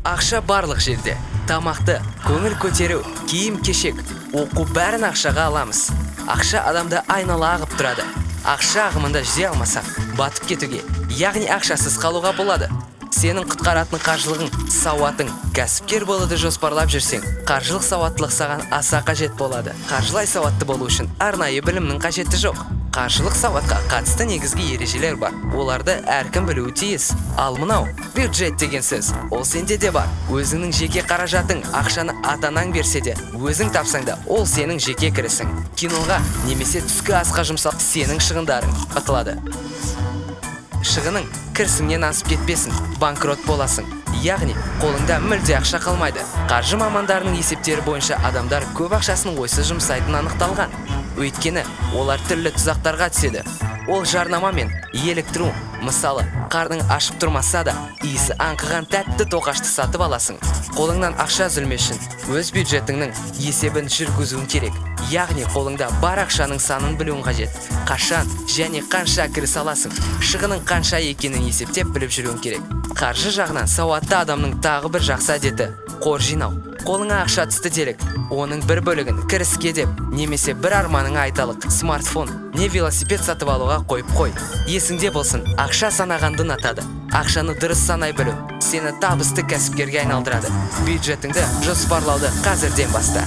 Ақша барлық жерде. Тамақты, көңіл көтеру, киім кешек, оқу, бәрін ақшаға аламыз. Ақша адамды айнала ағып тұрады. Ақша ағымында жүзе алмасақ, батып кетуге, яғни ақшасыз қалуға болады. Сенің құтқаратын қаржылығың – сауатың. Кәсіпкер болуды жоспарлап жүрсең, қаржылық сауаттылық саған аса қажет болады. Қаржылай сауатты болу үшін арнайы білімнің қажеті жоқ. Қаржылық сауатқа қатысты негізгі ережелер бар. Оларды әркім білуі тиіс. Ал мынау бюджет деген сөз, ол сенде де бар. Өзіңнің жеке қаражатың. Ақшаны ата анаң берсе де, өзің тапсаң да, ол сенің жеке кірісің. Киноға немесе түскі асқа жұмсал, сенің шығындарың аталады. Шығының кірісіңнен асып кетпесін, банкрот боласың, яғни қолыңда мүлде ақша қалмайды. Қаржы мамандарының есептері бойынша, адамдар көп ақшасын ойсыз жұмсайтыны анықталған, өйткені олар түрлі тұзақтарға түседі. Ол жарнама мен еліктіру. Мысалы, қарның ашып тұрмаса да, иісі аңқыған тәтті тоқашты сатып аласың. Қолыңнан ақша үзілмес үшін өз бюджетіңнің есебін жүргізуің керек, яғни қолыңда бар ақшаның санын білуің қажет. Қашан және қанша кіріс аласың, шығының қанша екенін есептеп, біліп жүруің керек. Қаржы жағынан сауатты адамның тағы бір жақсы әдеті – қор жинау. Қолыңа ақша түсті делік, оның бір бөлігін кіріске деп немесе бір арманыңа, айталық, смартфон не велосипед сатып алуға қойып қой. Есіңде болсын, ақша санағанды ұнатады. Ақшаны дұрыс санай білу сені табысты кәсіпкерге айналдырады. Бюджетіңді жоспарлауды қазірден баста.